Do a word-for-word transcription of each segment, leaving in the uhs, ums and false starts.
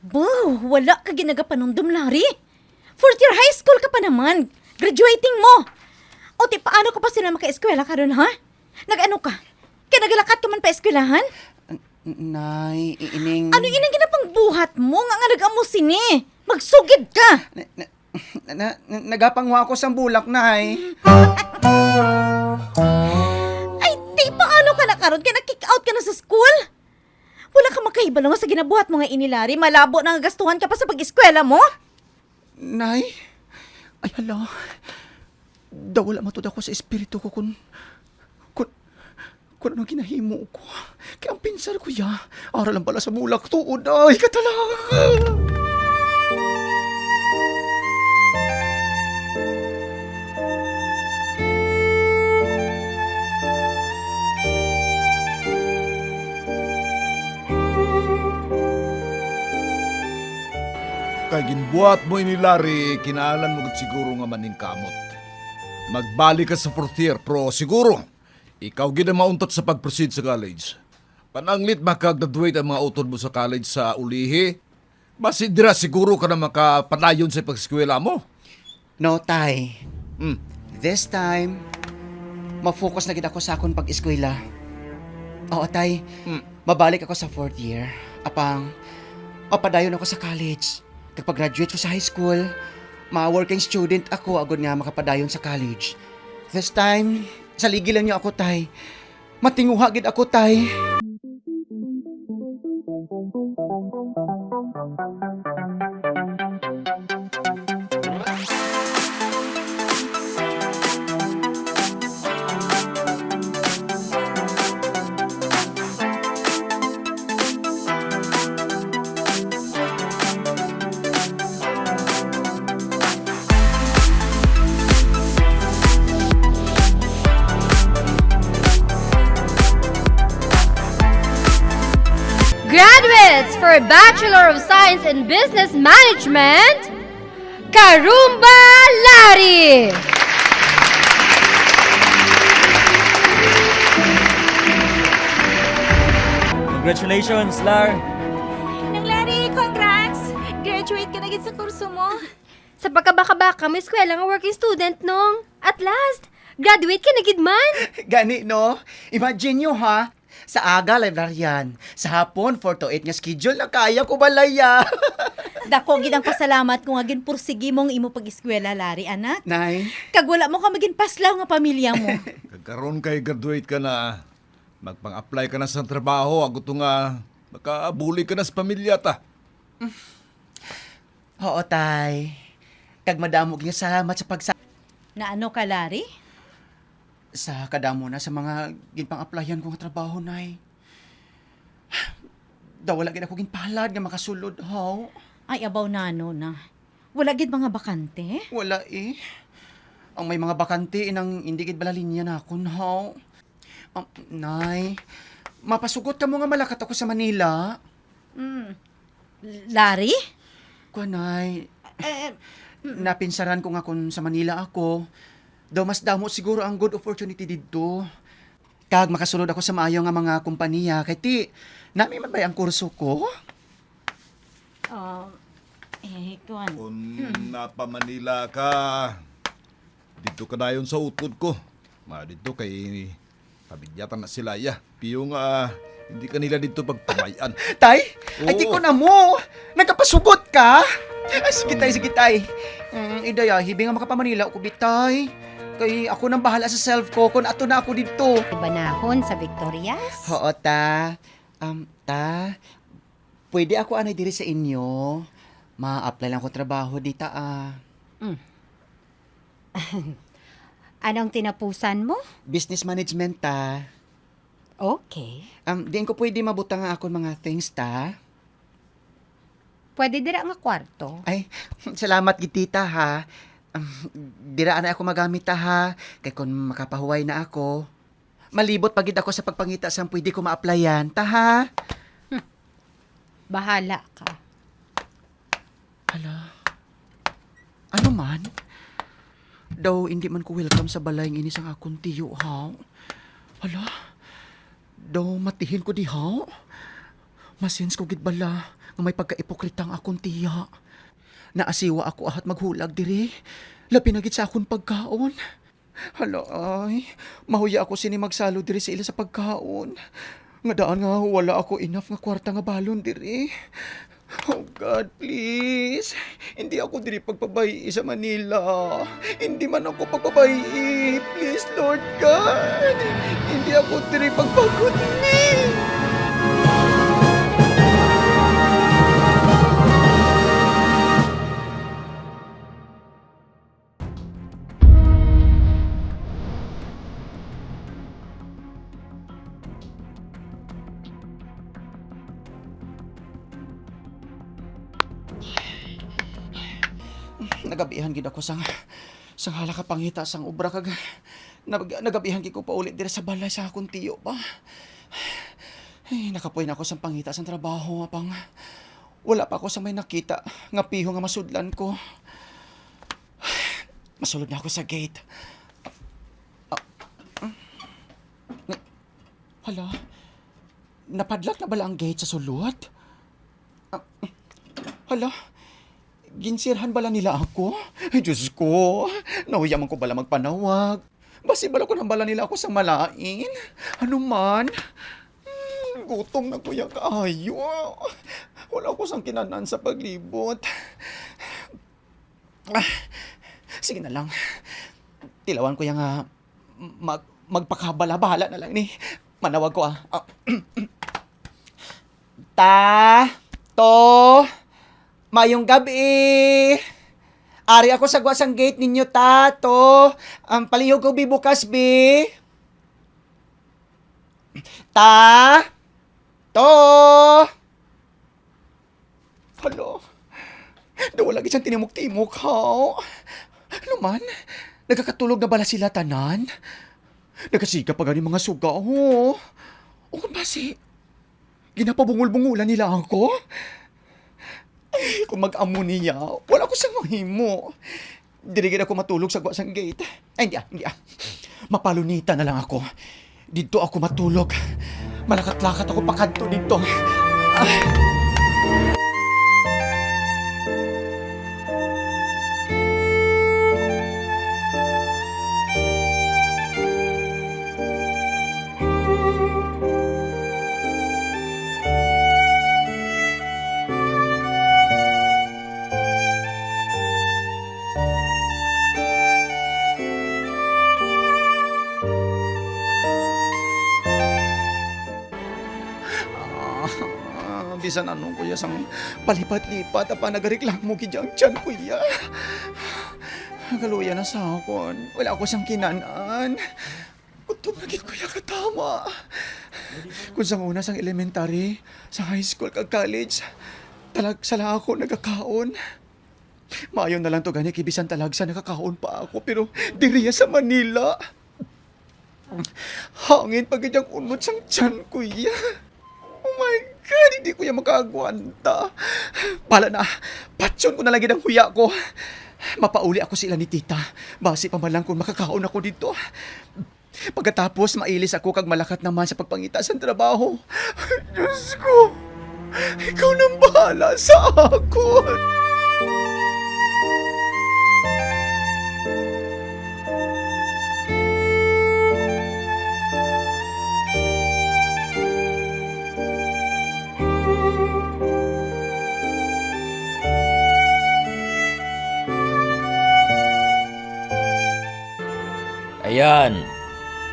Bah, wala ka ginagapanumdum, Larry. Fourth year high school ka pa naman. Graduating mo. O, ti paano ka pa sila makaeskwela karon, ha? Nag-ano ka? Kay nagalakat ka man pa eskwelahan? N-, Nay, i-, ining Ano ining ginapangbuhat mo nga, nga nag-amo sini? Magsugid ka. Na, na, na, na, nagapangwa ako sang bulak, Nay. Ay, ti paano ka na karon kay na-kick out ka na sa school? Wala ka makahibalo nga sa ginabuhat mo nga ini, Larry, malabo na nga gastuhan ka pa sa pag-eskwela mo? Nay? Ay, hala. Daw wala matud ako sa espiritu ko kun, kun, kun ano ginahimo ko. Kay ang pinsar ko, ya, ara lang bala sa bulak tuod, ay, katalang. Kay ginbuhat mo ini, Larry, kinahanglan mo gid siguro nga maningkamot. Magbalik ka sa fourth year, pero siguro, ikaw gid ang mauntat sa pag-proceed sa college. Pananglit makagraduate ang mga utod mo sa college sa ulihi, basi dira siguro ka na makapadayon sa pag-eskwela mo. No, Tay. Hmm. This time, ma-focus na gid ako sa akon pag-eskwela. Oo, Tay. Hmm. Mabalik ako sa fourth year. Apang, mapadayon ako sa college. Kag pag-graduate ko sa high school, ma-working student ako agod nga makapadayon sa college. This time, saligi lang niyo ako, Tay. Matinguha gid ako, Tay. Graduates for Bachelor of Science in Business Management, Karumba Lari! Congratulations, Lar! Nang Larry, congrats! Graduate ka na gid sa kurso mo. Sa pagkabaka-baka mo eskwela nga working student, Nong. At last, graduate ka na gid man. Gani, no? Imagine nyo, ha? Sa aga, librarian. Sa hapon, four to eight nga schedule, na kaya ko balaya. Dako gid ang pasalamat ko nga ginpursigi mo ang imo pag-eskwela, Larry, anak. Nay. Kag wala mo ka maging paslaw nga pamilya mo. Kag karon kay graduate ka na, magpang-apply ka na sa trabaho, agud to nga makabulig ka na sa pamilya ta. Oo, Tay. Kag madamo gyud salamat sa pagsa- Naano ka, Larry? Sa kadamo na sa mga ginpang-applyan ko nga trabaho, Nay. Daw wala gid ako ginpalad nga makasulod, haw. Ay, abaw nano na. Wala gid mga bakante? Wala, eh. Ang may mga bakante, inang hindi gid bala linya nakon, haw. Um, Nay, mapasugot kamo nga malakat ako sa Manila? Mm. Larry? Kwa, Nay. Eh, mm. Napinsaran ko nga kung sa Manila ako, daw mas damo siguro ang good opportunity didto. Kag makasulod ako sa maayo nga mga kompanya, kay ti, nami man ba'y ang kurso ko? Ah, eh, kuwan. Kung Hmm. napa Manila ka, dito ka dayon sa utod ko. Ma, dito kay pamilyatan na sila, ya. Piyo nga, hindi ka nila dito pagpamayan. Tay? Ay, di Oo. ko na mo. Nagkapasugot ka? Ay, sige, Tay, sige, Tay. Mm, idaya, hibi nga makapamanila ko, bitay. Kay ako nang bahala sa self ko kung ato na ako dito. Banahon sa Victorias? Oo, ta. Um, ta, pwede ako anay diri sa inyo? Ma-apply lang ko trabaho dita, ah. Mm. Anong tinapusan mo? Business management, ta. Okay. Um, diin ko pwede mabutang ang akon mga things, ta? Pwede dira nga kwarto. Ay, salamat gid, tita, ha. Um, dira anay ako magamit, ta, ha. Kay kung makapahuway na ako, malibot pa gid ako sa pagpangita sang pwede ko ma-applyan, ta, ha? Hmm. Bahala ka. Hala. Ano man? Daw hindi man ko welcome sa balay nga ini sang akon tiyo, haw? Hala. Daw matihin ko diha. Masins ko gid bala. nga may pagkaipokrita ang akon tiya. Naasiwa ako ahat maghulag diri, labi na gid sa akon pagkaon. Hala, ay, mahuya ako sini magsalo diri sa ila sa pagkaon. Nga daan nga wala ako enough nga kwarta nga balon diri. Oh God, please. Hindi ako diri pagpabayi sa Manila. Hindi man ako pagpabayi. Please, Lord God. Hindi ako diri pagpagutmi. Nagabihan gid ako sang, sang hala ka pangita sang obra kag nag-, nagabihan gid ko pauli diri sa balay sa akon tiyo pa. Ay, nakapoy na ako sang pangita sang trabaho, apang wala pa ako sa may nakita nga piho nga masudlan ko. Masulod na ako sa gate. Ah, hala, napadlak na bala ang gate sa sulod? Ah, hala, ginsirhan bala nila ako? Ay, Diyos ko, nahuya man ko bala magpanawag. Basi bala ko nang bala nila ako sa malain. Ano man? Hmm, gutom na kuya kaayo. Wala ko sang kinanan sa paglibot. Ah, sige na lang. Tilawan ko yang, ah, mag-, magpakabala-bala na lang ni. Manawag ko, ah. Ah, Ta, To, mayong gab-i. Ari ako sa gwa sang gate ninyo, Ta, To. Ang palihog ko, bi, bukas, bi. Ta, To. Hala, daw wala gid siyang tinimok-timok, haw. Ano man? Nagakatulog na bala sila tanan? Nagasiga pa gani mga suga, ho. O kung basi, ginapabungol-bungolan nila ako? Ay, kung mag-amo niya, wala ko sang mahimo. Diri gid ako matulog sa gwa sang gate. Ay, hindi ah, hindi ah. Mapalunita na lang ako. Didto ako matulog. Malakat-lakat ako pakadto didto. Ah. Ah, bisan ano, kuya, sang palipat-lipat, apa nagareklamo gid ang tiyan, kuya. Kaluya na sa akon. Wala ako sang kinanan. Gutom na gid, kuya, katama. Kung sang una, sang elementary, sa high school, kag college, talagsa lang ako nagakaon. Maayo na lang to gani kay bisan talagsa nakakaon pa ako, pero diriya sa Manila, hangin pa gid ang unod sang tiyan, kuya. Oh my God, hindi ko yan makaagwanta. Bala na, patyon ko na lang gid ang huya ko. Mapauli ako sila ni tita. Basi pa man lang kung makakaon ako dito. Pagkatapos, mailis ako kag malakat naman sa pagpangita sang trabaho. Diyos ko, ikaw nang bahala sa akon. Ayan.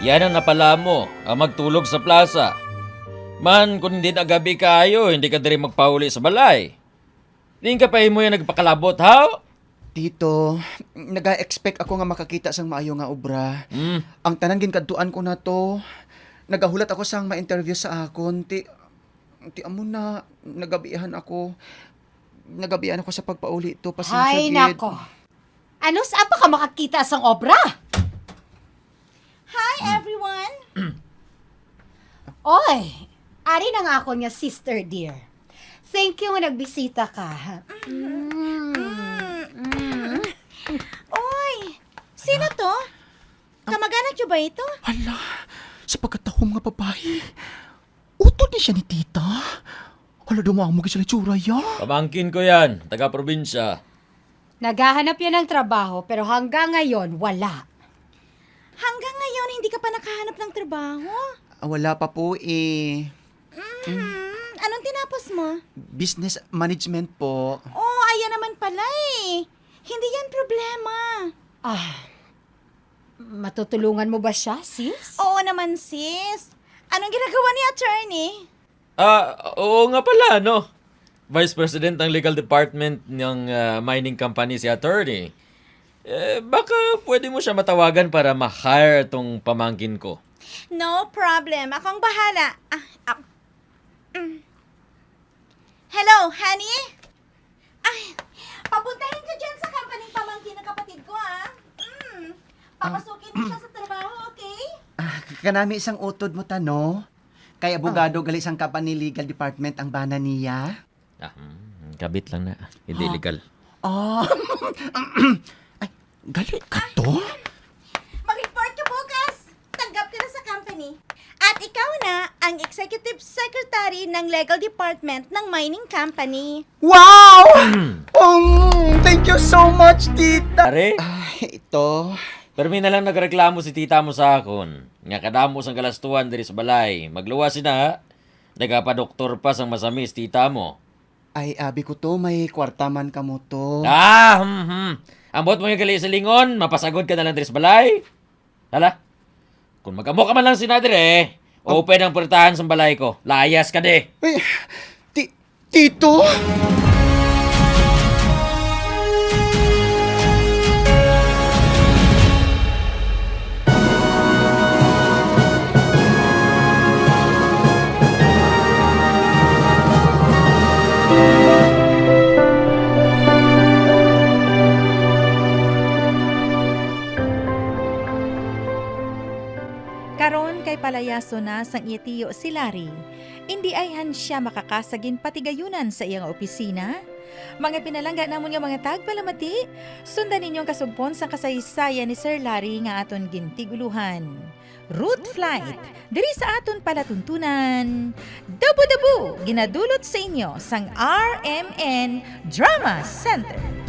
Yan ang napala mo, ang magtulog sa plaza. Man, kung hindi na gabi kaayo, hindi ka diri magpauli sa balay. Diin ka pa imo yan nagpakalabot, haw? Tito, naga-expect ako nga makakita sang maayo nga obra. Hmm. Ang tanan ginkadtuan ko na to. Nagahulat ako sang ma-interview sa akon. Ti, ti amo na, nagabihan ako. Nagabihan ako sa pagpauli to. Pasensya Hay gid. Nako. Ano sa pa ka makakita sang obra? Hi, everyone! Oy, ari na nga akon nga sister, dear. Thank you nga nagbisita ka. Mm. Mm. Oy, sino to? Kamag-anak niyo ba ito? Hala, sa pagkatahom nga babayi. Utod ni siya ni tita. Hala, dumamo gid sila itsura, ya. Pamangkin ko yan, taga-probinsya. Naghahanap yan ng trabaho, pero hanggang ngayon, wala. Hanggang ngayon, hindi ka pa nakahanap ng trabaho? Ah, wala pa po eh. Mhm. Anong tinapos mo? Business management po. Oh, ayan naman pala eh. Hindi yan problema. Ah, matutulungan mo ba siya, sis? Oo naman, sis. Anong ginagawa ni attorney? Ah, oo nga pala, no? Vice President ng legal department ng, ah, mining company si attorney. Eh, baka pwede mo siya matawagan para ma-hire tong pamangkin ko. No problem. Ako ang bahala. Ah, ah, mm. Hello, honey? Ay, papuntahin ka dyan sa company pamangkin ng kapatid ko, ah. Mm. Ah. Papasukin mo siya sa trabaho, okay? Ah, k-, kanami isang utod mo, tano. Kay abogado gali sang company legal department ang bana niya. Ah, mm, kabit lang na. Hindi legal. Ah. Ay, gali ka to? Mag-report ka bukas. Tanggap ka na sa company. At ikaw na ang executive secretary ng legal department ng mining company. Wow! Um, thank you so much, tita. Are? Ah, ito. Permi na lang nagreklamo si tita mo sa akon nga kadamo sang galastuhan diri sa balay. Magluwas sina, ha? Nagapadoktor pa sang masami si tita mo. Ay, abi ko to, may kwarta man kamo to. Ah, hmm, hmm. Ambot mo yung gali sa lingon, mapasagod ka na lang diri sa balay. Hala, kung mag-amo ka man lang sina dire, open ang portahan sa balay ko. Layas ka di. Ay, ti-, Tito? Karon kay palayason na sang iya tiyo si Larry. Indi ayhan sia makakasa ginpatigayunan sa iya nga opisina? Mga pinalangga namon nga mga tagpalamati, sundan ninyo ang kasugpon sang kasaysayan ni Sir Larry nga aton gintig-ulohan. Root Flight, diri sa aton palatuntunan. Dabu-dabu, ginadulot sa inyo sang R M N Drama Center.